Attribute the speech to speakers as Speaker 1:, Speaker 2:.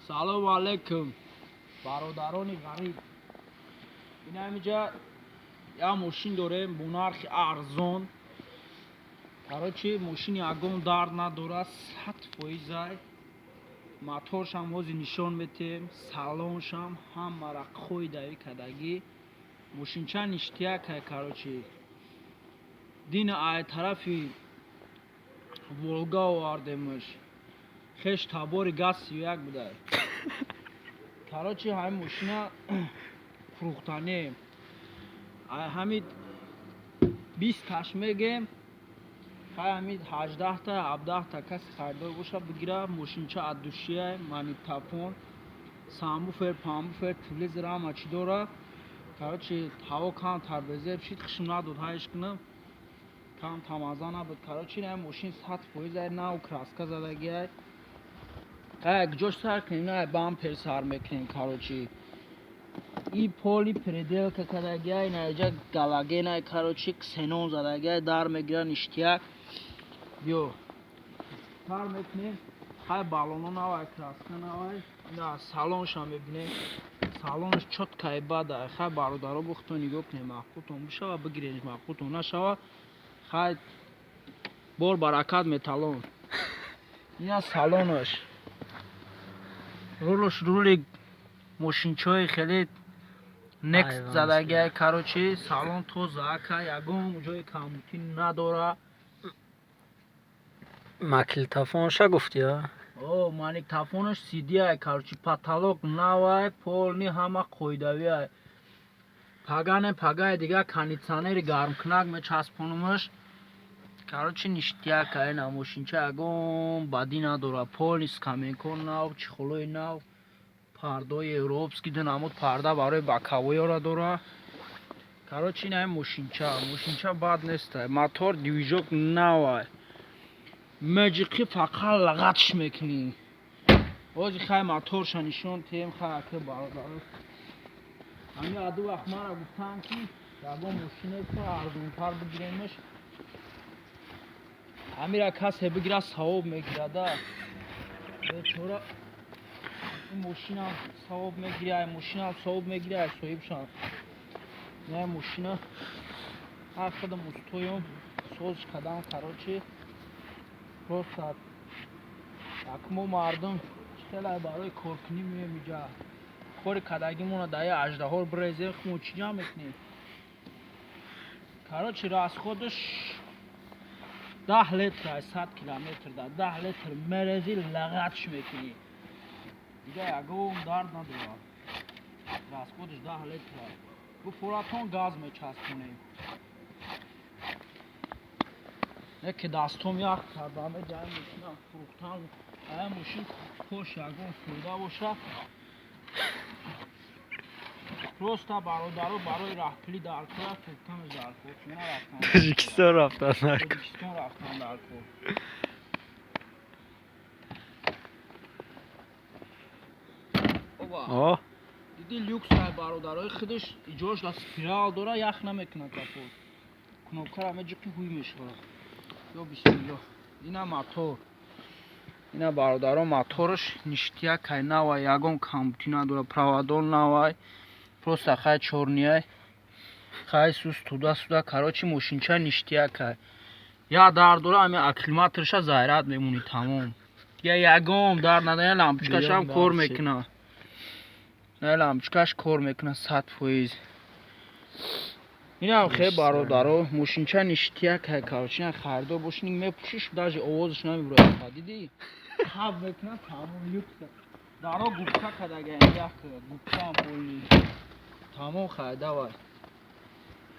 Speaker 1: Салому алейкум, бародарони ғариб. Ина ҳамиҷа як мошин дорем бо нархи арзон. Короче, мошин ягон дард надорад, 100%-ай. Моторшам ҳозир нишон метем, салоншам ҳамара қоидави кардагӣ. Мошинча ништякай, короче. Дина ай тарафи Волга овардемш. Хеш табори газ 31 будай. Короче, ҳамин мошина фурӯхтанем. Ай ҳамин 20 таш мегем. Хай, ҳамин 18-та, 17-та каси харидор боша, бигира. Мошинча от души, магнитофон, сабвуфер, памбуфер, телевизор, ҳама чӣ дора. Короче, ҳаво камтар безеб шид, хушм надод ҳайш кунам. Кам тамаза набуд. Короче, ин мошин 100% ай, нав краска задагиай. Хай, куҷош сар кунем? На, бампер сар мекунем, короче. И поли переделка кардагиай, наиҷа галогенай, короче, ксенон задагиай, дар мегира, ништяк. Биё. Сар мекунем. Хай, баллоно навай, краска навай. На, салоншам мебинем. Салонаш чёткай бада. Хай, бародаро, бухто нигоҳ кунем, маъқултон бишава, бигиред, маъқултон нашава. Хай, бор баракат металлон. Ина салонаш. Рулаш рули мошинчаҳои хеле некст задагиай, короче, салон тоза ака, ягон ҷои камбутӣ надора.
Speaker 2: Магнитофонша гуфтӣ, а?
Speaker 1: О, магнитофонаш CD-ай, короче, потолок навай, полный, ҳама қоидавиай. Пагане пагаи дига кондитсионери гармкунак мечаспонумаш. Короче, ништяк ай, на мошинча ягон бадӣ надора. Полный скамейко нав, чехолои нав, пардои европский, ду намуд парда барои боковойёро дора. Короче, ин мошинча, мошинча бад нестай. Мотор, движок навай. Меҷиқӣ, фақат лағатш мекунӣ. Ҳозир хай моторша нишон тем, хай, ака бародаро. Ҳамин аду вақт мара гуфтанд, ки ягон мошинеста арзонтар бигиремаш. Ҳамира касе бигирад, савоб мегирада. Бечора, ин мошинам савоб мегирад, ай мошинам савоб мегирад, ай соҳибшам. Ин мошина ҳар худам устоём созш кардам, короче. Просто як мо мардум чӣ хеле барои коркунӣ меоем иҷа. Кори кардагимонро дар як аждаҳор бирезем, мо чӣ ҷамъ мекунем? Короче, расходаш 10 литр ай 100 километр да 10 литр мерези, лағатш мекунӣ. Дига ягон дард надорад. Расходаш 10 литр ай. Бу фуратон газ мечаспонем. Яке дастом ях карда, меҷаи мошина фурӯхтан. Ая мошин кош ягон фоида боша. Просто бародаро, барои раҳпулӣ дар кор фурӯхтанаш дар кор. Хона рафтан.
Speaker 2: Тоҷикистон рафтан дар кор.
Speaker 1: Тоҷикистон рафтан дар кор. Оба.
Speaker 2: О,
Speaker 1: Диди, люкс ай, бародарои, худаш иҷош да спирал дора, ях намекунад капот. Кнопкара меҷиқи, ҳуй мешавад. Ё бисмиллоҳ. Ина мотор. Ина, бародаро, мотораш ништяк ай, навай, ягон камбутӣ надора, проводо навай. Просто хай чёрныйай. Хай сус туда-сюда, короче, мошинча ништяк ай. Я дард дора, ҳамин аккумуляторша заряд мемонӣ, тамом. Я ягон дард надора, лампочкашам
Speaker 2: Миллион
Speaker 1: кор
Speaker 2: дард шид.
Speaker 1: мекунад. Лампочкаш кор мекунад 100%. Инам хе, бародаро, мошинча ништяк ай, короче, ина харидор бошӣ, мепӯшиш, даже овозаш намебурояд. Дидӣ? Хаб мекунад, тамом, люкс. Даро губка кардагиам, як губкаам полный. Тамом, хай, давай.